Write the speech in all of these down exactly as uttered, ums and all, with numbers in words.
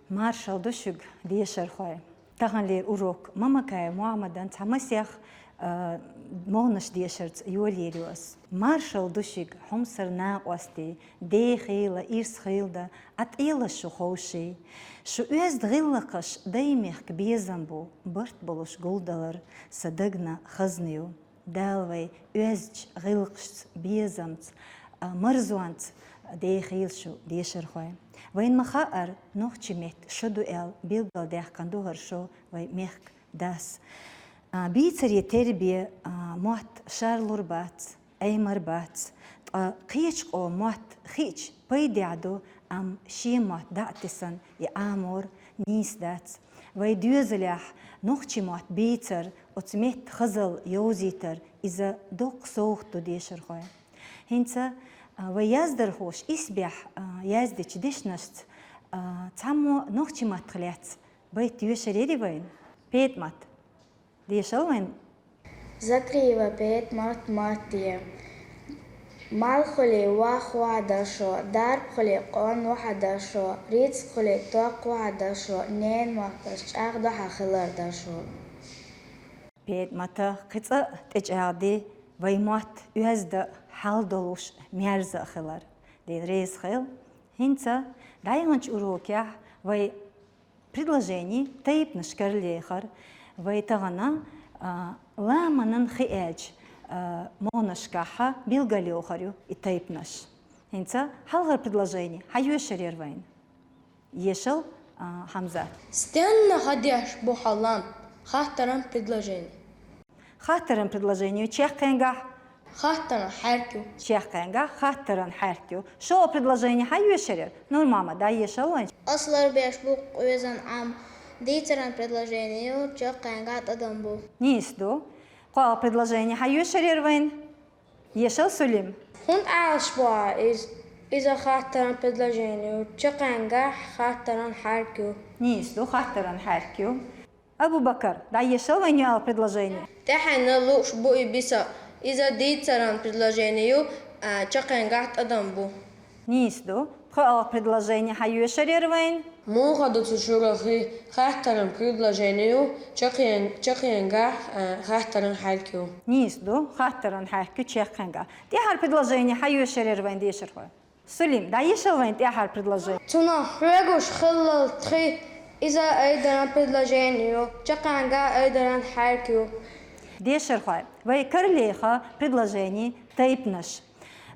Маршал ду шуга, дешархой. Таханлера урок Мамакаев Мухьаммадан цхьа масех, а, могӀнаш дешарца йолаелла ю ас. Маршал ду шуга, хьомсара накъостий, ден хийла, ирс хийла да, Ӏа тӀелаш шу ховший. Шу оьзда гӀиллакхаш дай мехка безам бу, барт болуш гулдалар са дагна хазна ю. Дала вай оьздачу гӀиллакхашца, безамца, а, марзонца дехийла шу, дешархой. Вайна ма хаара, нохчийн метта шо ду аьлла, билгалдаьккхина ду хӀара шо вай мехкан дас. А, бийцаре терра бен, а, мотт шарлур бац, Ӏемар бац, ткъа кхечу къоман мотт хиъча пайдехь ду, амма шен мотт дӀа а тесна, и Ӏамор нийса дац. Вай доьзалехь нохчийн мотт бийцар, оцу меттан хазалла йовзийтар, иза доккха совгӀат ду, дешархой. ХӀинца, а, вай яздархоша исбаьхьа, а, яздечу дешнашца, а, цхьаммо нохчийн маттах лаьцна байт йоьшур яри вайна? ПетӀамат, дешал вайна. Закриева ПетӀамат, Маттье. Мал хуьлий ваха ваха дара шо, дарба хуьлий къонна ваха дара шо, рицкъ хуьлий токкха ваха дара шо, ненан маттаца чӀагӀдо хьан хилар дара шо. ПетӀамат, кхин цкъа а тӀечӀагӀди, вай мотт оьзда, хьал долуш, маьрза а хилар. Дела реза хуьлда. ХӀинца дӀаяханчу урокехь вай предложенийн тайпанаш каралайхира. Вай тахана, а, ламанан хи аьллачу, а, могӀнашкахь билгалйохур ю и тайпанаш. ХӀинца хьалхара предложени хьан йоьшур яра вайна? Ешал, а, Хьамзат. Стенна хьадеш бу хьан лам? Хаттаран предложени. Хаттаран предложени ю чаккхенгахь? Хаттаран хьаьрк ю. Чаккхенгахь хаттаран хьаьрк ю. ШолгӀа предложени хьан йоьшур яра? Нур-Мохьмад, дӀаешал вайна. Ас ларбеш бу къоьзан Ӏам. Дийцаран предложени ю, чаккхенгахь тӀадам бу. Нийса ду. КхоалгӀа предложени хьан йоьшур яра вайна? Ешал, Сулим. ХӀунда аьлча бу иза, иза хаттаран предложени ю, чаккхенгахь хаттаран хьаьрк ю. Нийса ду, хаттаран хьаьрк ю. Абу-Бакар, дӀаешал вайна йоьалгӀа предложени. ТӀаьхьенна лууш бу и биса. Иза дийцаран предложени ю, а, чаккхенгахь тӀадам бу. Нийса ду. ПхоалгӀа предложени хьан йоьшур яра вайна? Муха ду цу шурахи? Хаттаран предложени ю, чаккхен-, чаккхенгахь, а, хаттаран хьаьрк ю. Нийса ду. Хаттаран хьаьрк ю чаккхенгахь. ТӀаьхьара предложени хьан йоьшур яра вайна, дешархой? Сулим, дӀаешал вайна тӀаьхьара предложени. Цунах хьоьгуш хиллал тхи, иза айдаран предложени ю, чаккхенгахь айдаран хьаьрк ю. Дешархой, вай каралайхи предложенийн тайпанаш.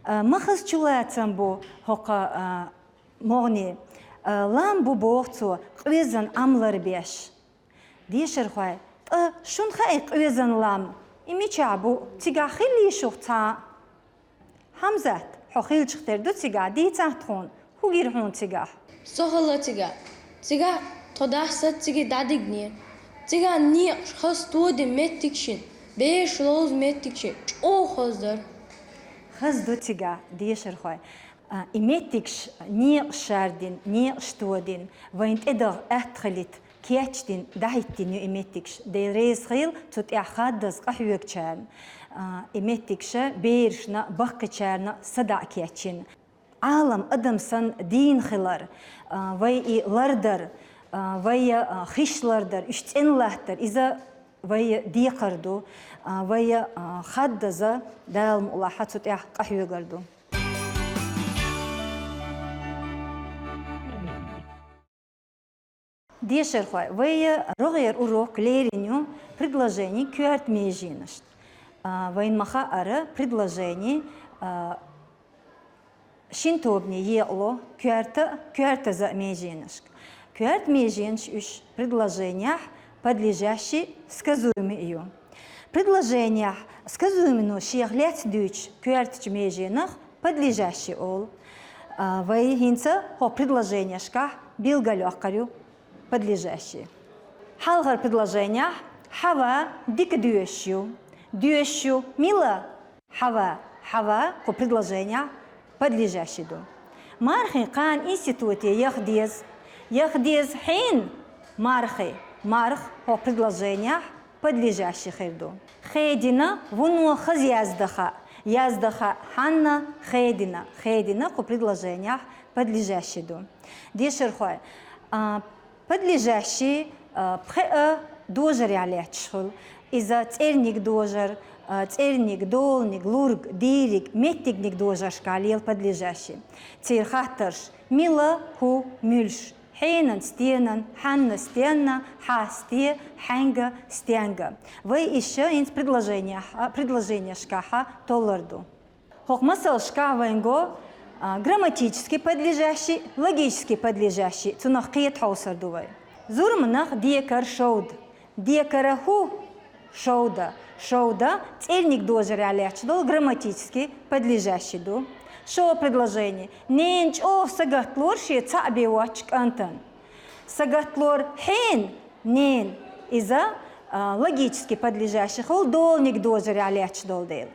А, ма хаза чулацам бу хӀокху, а, могӀне. А, лам бу, боху цо, къоьзан Ӏам ларбеш. Дешархой, ткъа шуна хаьий къоьзан лам? И мичахь бу? Цигахь хиллий шух цхьа а? Хьамзат, хьо хиллачух тера ду цигахь, дийцахь тхуна, хӀун гира хьуна цигахь? Со хилла цигахь. Цигахь тхо дас саццигий дӀадигнера. Цигахь некъаш хаза тодина меттигаш йина, бераш ловза меттигаш йина, чӀогӀа хаза дара. Хаза ду цигахь, дешархой. А, и меттигаш некъаш шардина, некъаш тодина, вайна тӀедагӀа атта хилийта кечдина, дӀахӀиттина ю и меттигаш. Дела реза хуьлда цу тӀехь хаддаза къахьоьгучарна, а, и меттигаш берашна, баккхийчарна садаӀа кечйина. Ӏалам адам санна дийна хилар, а, вай и лардар, а, вай, а, хиш лардар, уьш цӀена латтар, иза вай декхар ду, а, вай, а, хаддаза, Дала мукъ лахь, цу тӀехь къахьоьгур ду. Дешархой, вай рогӀера урок лерина ю предложенийн коьрта меженашна. А, вайна ма хаара, предложени, а, шина тобане екъало: коьрта а, коьртаза а меженашка. Коьрта меженаш уьш предложенехь подлежащи, сказуеми ю. Предложенехь сказуемино шех лаьцна дуьйцучу коьртачу меженах подлежащи олу. А, вай хӀинца хӀокху предложенешкахь билгалйоккхур ю подлежащи. Хьалхара предложенехь Хьава дика доьшуш ю. Доьшуш ю мила? Хьава. Хьава кху предложенехь подлежащи ду. Мархин кхана институте яха деза. Яха деза хьенан? Мархин. Марха хӀокху предложенехь подлежащи хир ду. Хедина вуно хаза яздан хаьа. Яздан хаьа хьанна? Хедина. Хедина кху предложенехь подлежащи ду. Дешархой, а, Подлежащий, а, пхеа дожарехь лаьтташ хуьлу. Иза цӀерниг дожар, а, цӀерниг, доланиг, лург, дийриг, меттигниг дожаршка лела подлежащий. Церан хаттарш: мила, хӀу, муьлш, хьенан, стенан, хьанна, стенна, хьа, сте, хьаьнга, стенга. Вай иша хӀинца предложенехь-, а, предложенешкахь толлур ду. ХӀокху масалшкахь вайн го, а, грамматический подлежащий, логический подлежащий, цунах кхета хьовсур ду вай. Зурманах декара шовда, декара хӀу шовда, шовда цӀерниг дожарехь лаьтташ долу грамматический подлежащий ду. ШолгӀа предложени: ненан чӀогӀа сагатдалора шен цхьаъ бен воцчу кӀантана. Сагатдалора хьенан, ненан. Иза, а, логический подлежащий хуьлу доланиг дожарехь лаьтташ долу дела.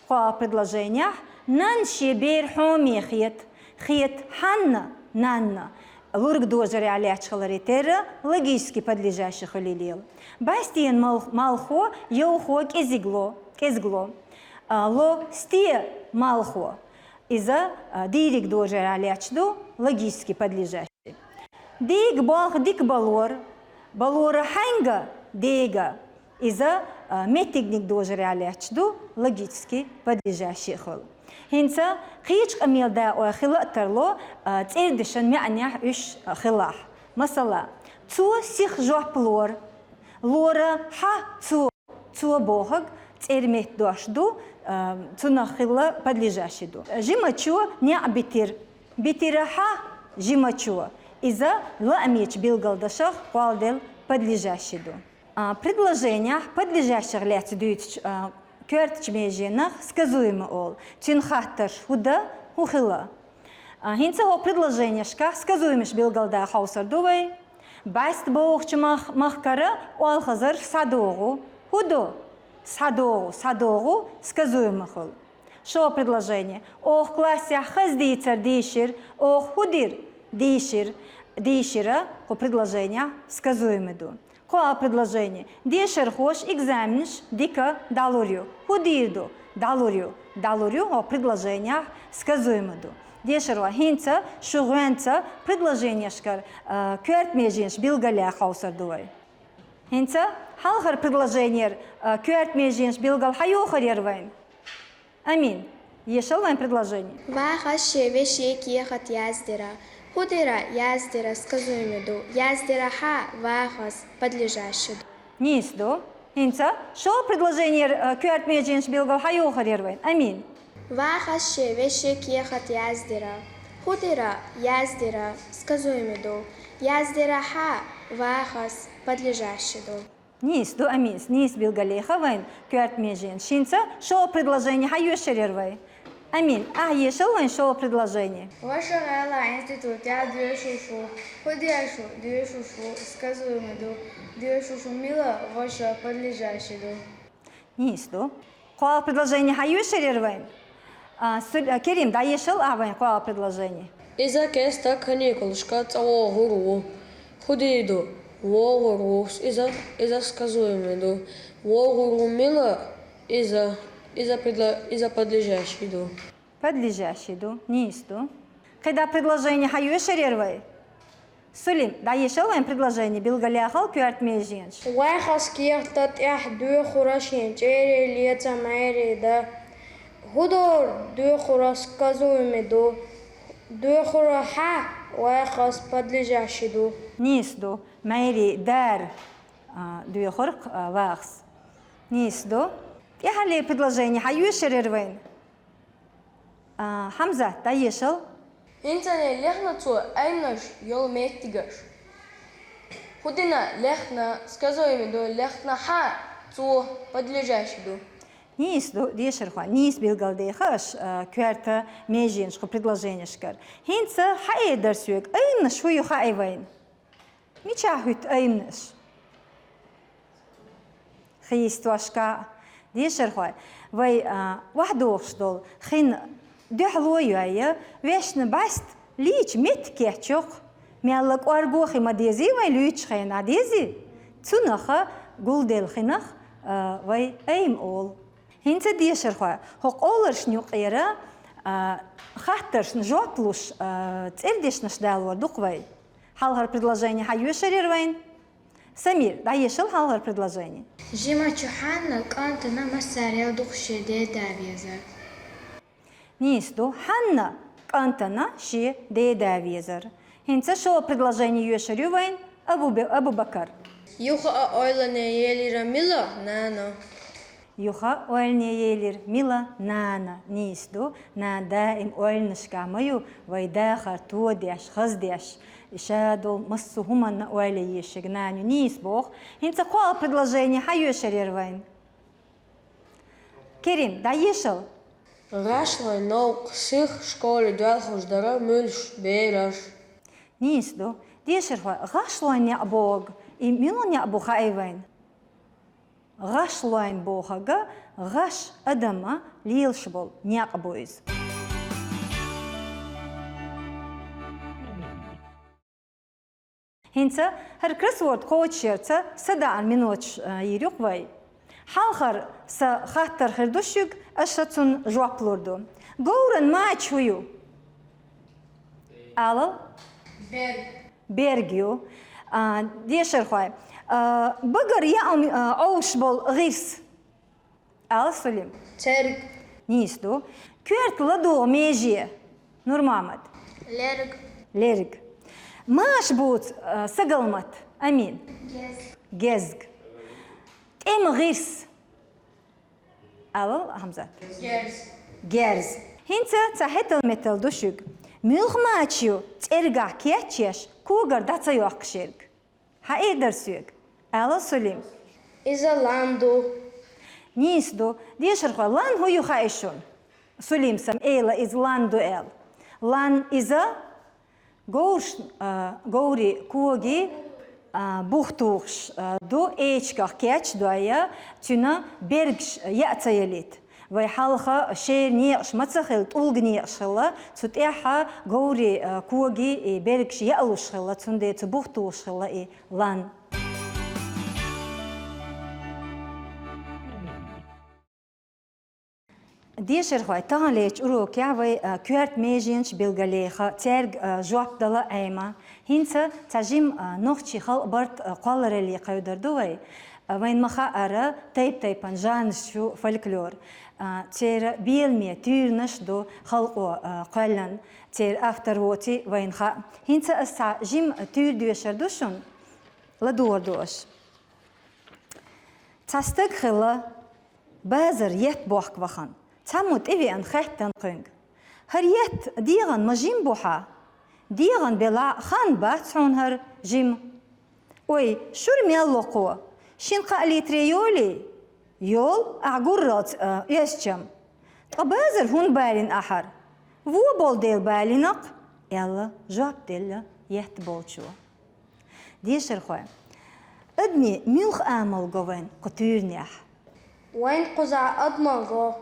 КхоалгӀа предложенехь: нанна шен бер хьоме хета, хета хьанна, нанна. Лург дожарехь лаьтташ хиларе терра логический подлежащий хуьлийла. Бастен мал-, малхо, йовхо, кӀезигло, кӀезигло. А, ло, сте, малхо. Иза, а, дийриг дожарехь лаьтташ ду, логический подлежащий. Дега болх дика балора, балора хьаьнга, дега. Иза, а, меттигниг дожарехь лаьтташ ду, логический подлежащий хуьлу. ХӀинца кхечу къамелан дакъой хила а тарло, а, цӀердешан маьӀнехь уьш, а, хилахь. Масала, цо сиха жоп лора, лора хьан, цо. Цо бохург цӀерметта дош ду, а, цунах хилла подлежащий ду. Жимачо неӀ битира. Битира хьан, жимачо. Иза лаамечу билгалдашах кхолладелла подлежащий ду. А, предложенехь подлежащих лаьцна дуьйцучу, а, коьртачу меженах сказуемый олу. Цуьнан хаттарш: хӀун дан, хӀун хила? А, хӀинца хӀокху предложенешкахь сказуемыш билгалдан хьовсур ду вай. Баст богӀучу мах-, махкара олхазарш схьадогӀу. ХӀун ду? СхьадогӀу, схьадогӀу, сказуемый хуьлу. ШолгӀа предложени: оха классехь хаза дийцар дийшира, оха хӀун дира? Дийшира. Дийшира кху предложенехь сказуемый ду. КхоалгӀа предложени: дешархоша экзаменаш дика дӀалур ю. ХӀун дийр ду? ДӀалур ю. ДӀалур ю, хӀокху предложенехь сказуемый ду. Дешархой, хӀинца шу гӀоьнца предложенешкара, а, коьрта меженаш билгалъян хьовсур ду вай. ХӀинца хьалхара предложенера, а, коьрта меженаш билгал хьан йохур яра вайна? Амин. Ешал вайн предложени. Вахас шен вешин кехат яздира. ХӀун дира? Яздира, сказуемый ду. Яздира хьан, Вахас, подлежащий ду. Нийса ду. ХӀинца шолгӀа предложенера, а, коьрта меженаш билгал хьан йохур яра вайна? Амин. Вахас шен вешин кехат яздира. ХӀун дира? Яздира, сказуемый ду. Яздира хьан, Вахас, подлежащий ду. Нийса ду, Аминас, нийса билгалъяьхна вайна коьрта меженаш. ХӀинца шолгӀа предложени хьан йоьшур яра вай? Амин, ахь ешал вайн шолгӀа предложени. Ваша гӀала институтехь доьшуш ву. ХӀун деш ву? Доьшуш ву, сказуемый ду. Доьшуш ву мила? Ваша, подлежащий ду. Нийса ду. КхоалгӀа предложени хьан йоьшур яра вайна? А, Су-, а, Керим, дӀаешал ахь вайн кхоалгӀа предложени. Иза кестта каникулашка цӀа вогӀур ву. ХӀун дийр ду? ВогӀур ву. Иза, иза сказуемый ду. ВогӀур ву мила? Иза, иза предла-, иза подлежащий ду. Подлежащий ду, нийса ду. КхидӀа предложени хьан йоьшур яра вай? Сулим, дӀаешал вайн предложени, билгалъяьхал коьрта меженаш. Вахас кехата тӀехь доьхура шен чӀерий леца майрий дан. ХӀун дора? Доьхура, сказуемый ду. Доьхура хьан, Вахас, подлежащий ду. Нийса ду, майрий дара, а, доьхура, а, Вахас. Нийса ду. ТӀаьххьара предложени хьан йоьшур яра вайна? А, Хьамзат, дӀаешал. ХӀинцане лехна цо айнаш йолу меттигаш. ХӀун дина? Лехна, сказуемый ду, лехна хьан, цо, подлежащий ду. Нийса ду, дешархой, нийса билгалъяьхна аша, а, коьрта меженаш кху предложенешкара. ХӀинца хьаэдар соьга, айнаш хӀун ю хаьий вайна? Мичахь хӀуьтту айнаш? Хийстошка. Дешархой, вай, а, охьадогӀуш долу хин дуьхьало йой, вешна баста лийча меттиг кечйо-кх. Мелла кӀорго хи ма дезий вайн луьйчу хенахь, дезий? Цунах гулделла хинах, а, вай айма олу. ХӀинца, дешархой, хӀокху къовларшна юкъера, а, хаттаршна жоп луш, а, цӀердешнаш далор ду-кх вай. Хьалхара предложени хьайоьшур яр вайн? Самир, дӀаешал хьалхара предложени. Жимачу Хьанна кӀантана массарел дукха шен деда везар. Нийса ду, Хьанна кӀантана шен деда везар. ХӀинца шолгӀа предложени йоьшур ю вайн, Абу-, Абубакар. Юха а ойлане елира мила нана. Юха ойлане елира мила нана, нийса ду, нана даим ойланашка ма ю, вай дахар тодеш, хаздеш, ша долу массо а хӀуманна ойла ешиг нана ю, нийса боху. ХӀинца кхоалгӀа предложени хьайоьшур яр вайн? Керим, дӀаешал. ГӀашлойн новкъа сиха школе доьлхуш дара муьлш бераш. Нийса ду. Дешархой, гӀашлойн некъ боху, и муьлха некъ бу хаьий вайн? ГӀашлойн бохург гӀаш, адаман лелаш болу некъ бу иза. ХӀинца хӀара кроссворд кхочушъярца садаӀар миноташ, а, йийр ю-кх вай. Хьалхара сан хаттар хир ду шуьга, аша цунна жоп лур ду. Говран мача хӀун ю? Алал? Берг. Берг ю. А, дешархой. А, багара яа, а, Ӏовш болу гӀирс. Ала, Сулим. Церг. Нийса ду. Коьрта ладугӀу меже. Нурмамад. Лерг. Лерг. Маша буц, а, сагалмат. Амин. Гезг. Гезг. ТӀеман гӀирс. Алал, Хьамзат. Герз. Герз. ХӀинца цхьа хӀетал-метал ду шуьга. Муьлха мача ю цӀергахь кечъеш, когара дӀа ца йоккхуш ерг? Хьаэдар соьга. Ала, Сулим. Иза лан ду. Нийса ду. Дешархой, лан хӀун ю хаьий шуна? Сулим, сан эла иза лан ду аьлла. Лан иза говраш, а, говри коги, а, бух тухуш, а, ду, эчигах кечдой, цуьнан бергаш яа ца ялийта. Вай хьалха шера некъаш ма ца хилла, тӀулга некъаш хилла, цу тӀехь говри, а, коги и бергаш яалуш хилла, цундела цу бух тухуш хилла и лан. Дешархой, таханлерчу урокехь вай, а, коьрта меженаш билгалъяьхна, цаьрга, а, жоп дала Ӏема. ХӀинца цхьа жима, а, нохчийн халкъан барт, а, кхолларалле кхевдор ду вай. А, вайна ма-хаъара, тайп-тайпана жанраш ю фольклор. А, церан беламе туьйранаш а ду халкъо, а, кхоьллина, церан автор воций вайна хаьа. ХӀинца аса цхьа жима туьйра доьшур ду шуна, ладугӀур ду аша. Цхьа стаг хилла, базар етт бохка вахана, цхьаммо тӀевеана хаьттина кхуьнга: «ХӀара етт дегӀан ма жима бу хьан? ДегӀан белахь а хан бац хьуна хӀара жима». «Ой, шура мел ло кхо? Шина-кхаа литре йолий?» «Йолу, ахь гурралц, а, оьзча-м». «Ткъа базар хӀунда балийна ахьара?» «Вон болу дела балийна-кх», — аьлла, жоп делла етт болчо. Дешархой, адамийн муьлха амал го вайн кху туьйранехь? Вайн кхузахь адамал го.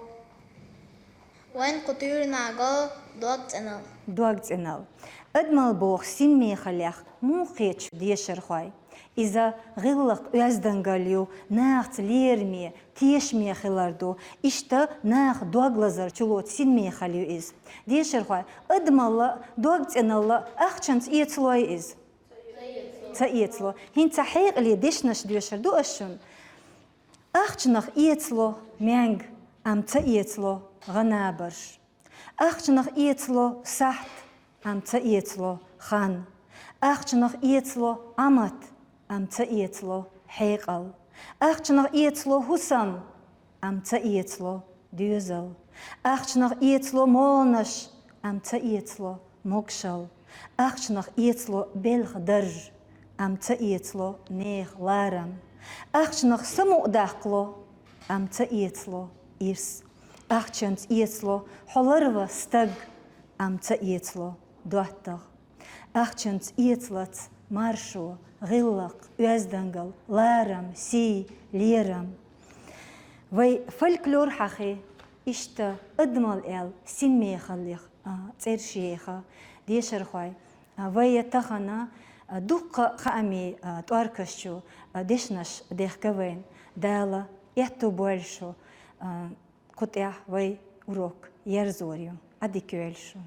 Вайн кху туьйранахь го догцӀеналла. ДогцӀеналла. Адамал боху синмехаллех муха кхета шу, дешархой? Иза гӀиллакх-оьздангалла ю, нахаца лераме, тешаме хилар ду. Иштта наха дог лазар чулоцу синмехалла ю иза. Дешархой, адамалла, догцӀеналла ахчанца эцалой иза? Ца эцало. ХӀинца хьекъале дешнаш доьшур ду ас шуна. Ахчанах эцало маьнга, амма ца эцало гӀан-набарш. Ахчанах эцало сахьт, амма ца эцало хан. Ахчанах эцало Ӏамат, амма ца эцало хьекъал. Ахчанах эцало хӀусам, амма ца эцало доьзал. Ахчанах эцало моланаш, амма ца эцало могушалла. Ахчанах эцало белхан дарж, амма ца эцало нехан ларам. Ахчанах самукъадаккхало, амма ца эцало ирс. Ахчанца эцало хьо ларван стаг, амма ца эцало доттагӀа. Ахчанца эцалац маршо, гӀиллакх, оьздангалла, ларам, сий, лерам. Вай фольклор хьахий, иштта адамал аьлла синмехаллех, а, цӀераш еха, дешархой. А, вай тахана, а, дуккха хаамийн, а, тӀоьркаш чу, а, дешнаш дехка вайна. Дала аьтту бойла шу, а, кху тӀехь вай урок ерзор ю. Ӏадика йойла шу.